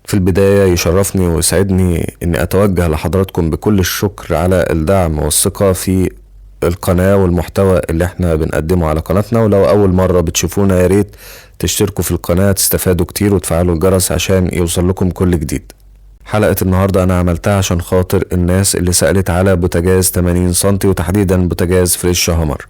في البداية يشرفني ويسعدني أني أتوجه لحضراتكم بكل الشكر على الدعم والثقة في القناة والمحتوى اللي احنا بنقدمه على قناتنا. ولو أول مرة بتشوفونا يا ريت تشتركوا في القناة، تستفادوا كتير، وتفعلوا الجرس عشان يوصل لكم كل جديد. حلقة النهاردة أنا عملتها عشان خاطر الناس اللي سألت على بوتاجاز 80 سنتي، وتحديدا بوتاجاز فريش هامر.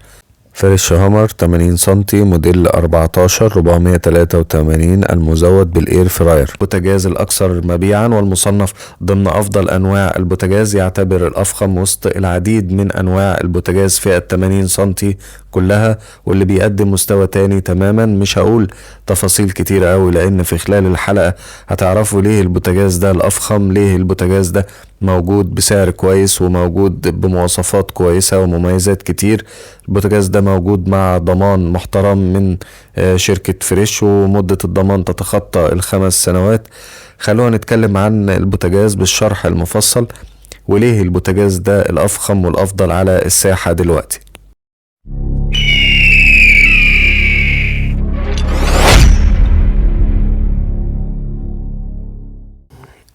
فريش هامر 80 سنتي موديل 14483 المزود بال air fryer، بوتاجاز الأكثر مبيعا والمصنف ضمن أفضل أنواع البوتاجاز، يعتبر الأفخم وسط العديد من أنواع البوتاجاز فئة 80 سنتي كلها، واللي بيقدم مستوى تاني تماما. مش هقول تفاصيل كتيرة أوي لأن في خلال الحلقة هتعرفوا ليه البوتاجاز ده الأفخم، ليه البوتاجاز ده موجود بسعر كويس وموجود بمواصفات كويسة ومميزات كتير. البوتاجاز ده موجود مع ضمان محترم من شركة فريش، ومدة الضمان تتخطى ال5 سنوات. خلونا نتكلم عن البوتاجاز بالشرح المفصل وليه البوتاجاز ده الأفخم والأفضل على الساحة دلوقتي.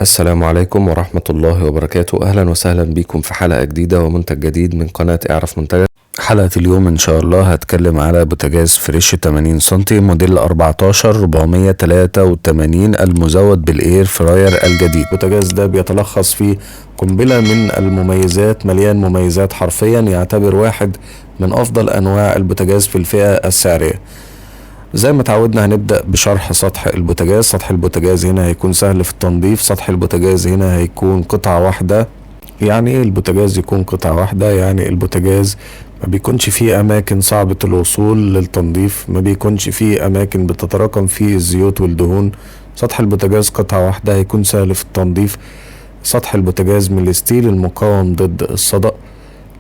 السلام عليكم ورحمة الله وبركاته، أهلا وسهلا بكم في حلقة جديدة ومنتج جديد من قناة اعرف منتجك. حلقة اليوم إن شاء الله هتكلم على بوتاجاز فريش 80 سنتي موديل 14483 المزود بال air fryer الجديد. البوتاجاز ده بيتلخص في قنبلة من المميزات، مليان مميزات حرفيا، يعتبر واحد من أفضل أنواع البوتاجاز في الفئة السعرية. زي ما تعودنا هنبدأ بشرح سطح البوتاجاز. سطح البوتاجاز هنا هيكون سهل في التنظيف، سطح البوتاجاز هنا هيكون قطعة واحدة. يعني ايه البوتاجاز يكون قطعة واحدة؟ يعني البوتاجاز ما بيكونش فيه أماكن صعبة الوصول للتنظيف، ما بيكونش فيه أماكن بتتراكم فيه الزيوت والدهون. سطح البوتاجاز قطعة واحدة هيكون سهل في التنظيف. سطح البوتاجاز من ال steel المقاوم ضد الصدأ.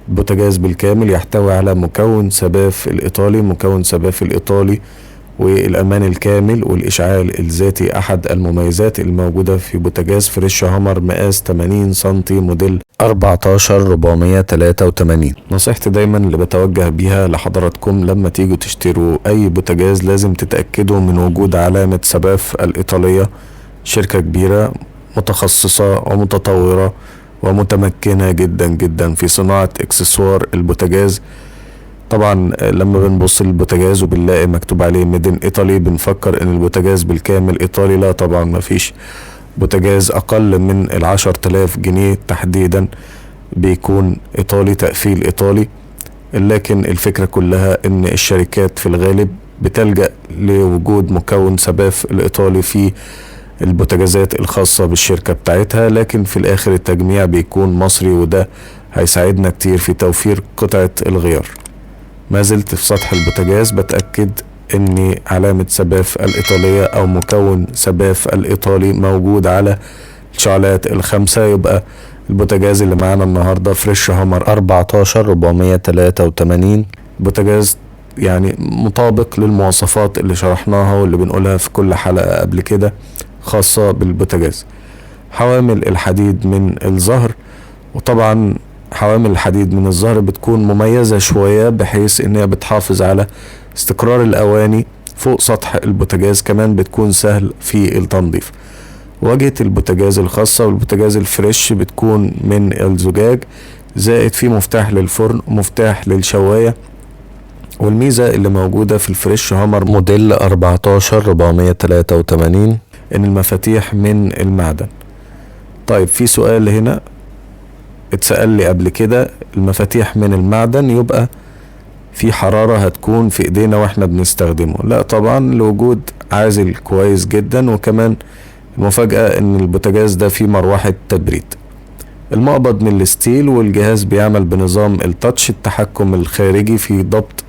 البوتاجاز بالكامل يحتوي على مكون سباف الإيطالي، مكون سباف الإيطالي والأمان الكامل والإشعال الذاتي أحد المميزات الموجودة في بوتاجاز فريش هامر مقاس 80 سنتي موديل 14483. نصيحتي دايما اللي بتوجه بيها لحضراتكم لما تيجوا تشتروا أي بوتاجاز لازم تتأكدوا من وجود علامة سباف الإيطالية، شركة كبيرة متخصصة ومتطورة ومتمكنة جدا جدا في صناعة اكسسوار البوتاجاز. طبعا لما بنبص للبوتاجاز وبنلاقي مكتوب عليه made in Italy بنفكر ان البوتاجاز بالكامل ايطالي. لا طبعا مفيش بوتاجاز اقل من 10,000 جنيه تحديدا بيكون ايطالي، تقفيل ايطالي. لكن الفكرة كلها ان الشركات في الغالب بتلجأ لوجود مكون سباف الايطالي في البوتاجازات الخاصة بالشركة بتاعتها، لكن في الاخر التجميع بيكون مصري، وده هيساعدنا كتير في توفير قطعة الغيار. ما زلت في سطح البوتاجاز بتأكد ان علامة سباف الإيطالية او مكون سباف الإيطالي موجود على الشعلات الخمسة. يبقى البوتاجاز اللي معانا النهاردة فريش هامر 14483 بوتاجاز يعني مطابق للمواصفات اللي شرحناها واللي بنقولها في كل حلقة قبل كده خاصة بالبوتاجاز. حوامل الحديد من الزهر، وطبعا حوامل الحديد من الزهر بتكون مميزة شوية بحيث انها بتحافظ على استقرار الاواني فوق سطح البوتاجاز، كمان بتكون سهل في التنظيف. واجهة البوتاجاز الخاصة بالبوتاجاز الفريش بتكون من الزجاج، زائد في مفتاح للفرن ومفتاح للشواية. والميزة اللي موجودة في الفريش هامر موديل 14483 ان المفاتيح من المعدن. طيب في سؤال هنا اتسأل لي قبل كده، المفاتيح من المعدن يبقى في حرارة هتكون في ايدينا واحنا بنستخدمه؟ لا طبعا، لوجود عازل كويس جدا، وكمان المفاجأة ان البوتاجاز ده فيه مروحة تبريد. المقبض من ال steel، والجهاز بيعمل بنظام ال touch، التحكم الخارجي في ضبط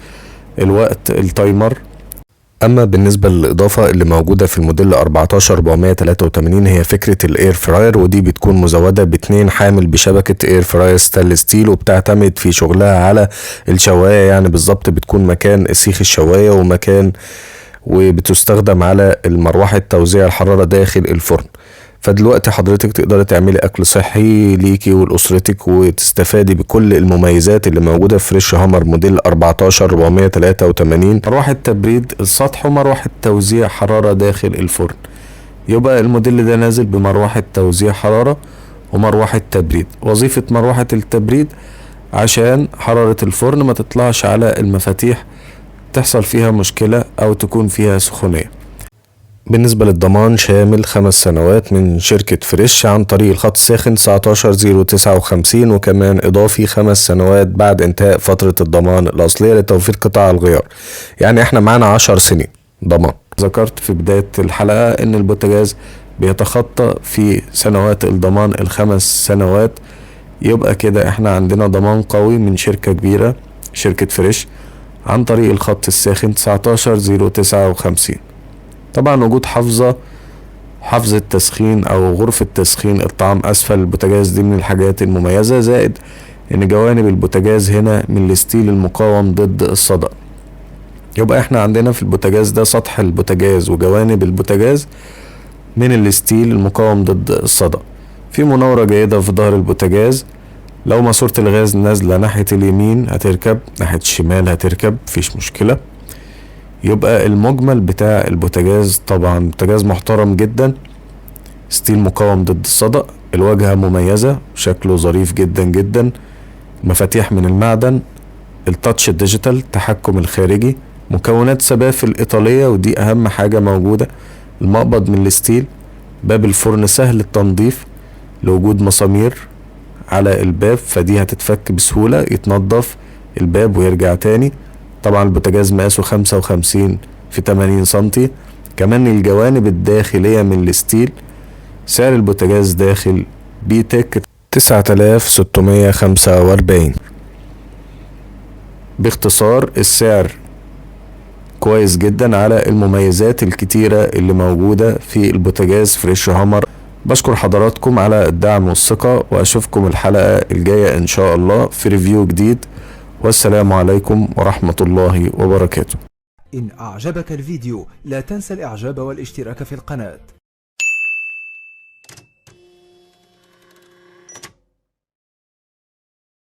الوقت ال timer. اما بالنسبة للاضافة اللي موجودة في الموديل 14483 هي فكرة ال air fryer، ودي بتكون مزودة باتنين حامل بشبكة air fryer stainless steel، وبتعتمد في شغلها على الشواية، يعني بالظبط بتكون مكان سيخ الشواية ومكان، وبتستخدم على المروحة توزيع الحرارة داخل الفرن. فدلوقتي حضرتك تقدري تعملي اكل صحي ليكي ولاسرتك وتستفادي بكل المميزات اللي موجوده في فريش هامر موديل 14483. مروحه تبريد السطح ومروحه توزيع حراره داخل الفرن. يبقى الموديل ده نازل بمروحة توزيع حرارة ومروحة تبريد. وظيفة مروحة التبريد عشان حرارة الفرن ما تطلعش على المفاتيح تحصل فيها مشكلة او تكون فيها سخونية. بالنسبة للضمان شامل 5 سنوات من شركة فريش عن طريق الخط الساخن 19059، وكمان إضافي 5 سنوات بعد انتهاء فترة الضمان الأصلية لتوفير قطع الغيار. يعني احنا معانا 10 سنين ضمان. ذكرت في بداية الحلقة ان البوتاجاز بيتخطى في سنوات الضمان ال5 سنوات، يبقى كده احنا عندنا ضمان قوي من شركة كبيرة شركة فريش عن طريق الخط الساخن 19059. طبعا وجود حافظة تسخين او غرفة تسخين الطعام اسفل البوتاجاز دي من الحاجات المميزة، زائد ان جوانب البوتاجاز هنا من ال steel المقاوم ضد الصدأ. يبقى احنا عندنا في البوتاجاز ده سطح البوتاجاز وجوانب البوتاجاز من ال steel المقاوم ضد الصدأ. في مناورة جيدة في ظهر البوتاجاز، لو ماسورة الغاز نازلة ناحية اليمين هتركب، ناحية الشمال هتركب، مفيش مشكلة. يبقى المجمل بتاع البوتاجاز طبعا بوتاجاز محترم جدا، steel مقاوم ضد الصدأ، الواجهة مميزة، شكله ظريف جدا جدا، مفاتيح من المعدن، ال touch digital، التحكم الخارجي، مكونات سباف الإيطالية ودي أهم حاجة موجودة، المقبض من ال steel، باب الفرن سهل التنظيف لوجود مسامير على الباب فدي هتتفك بسهولة، يتنظف الباب ويرجع تاني. طبعا البوتاجاز مقاسه 55 في 80 سنتي، كمان الجوانب الداخلية من ال steel. سعر البوتاجاز داخل بيتك 9645. باختصار السعر كويس جدا على المميزات الكتيرة اللي موجودة في البوتاجاز فريش هامر. بشكر حضراتكم على الدعم والثقة، واشوفكم الحلقة الجاية ان شاء الله في review جديد. والسلام عليكم ورحمة الله وبركاته. إن أعجبك الفيديو لا تنسى الإعجاب والاشتراك في القناة.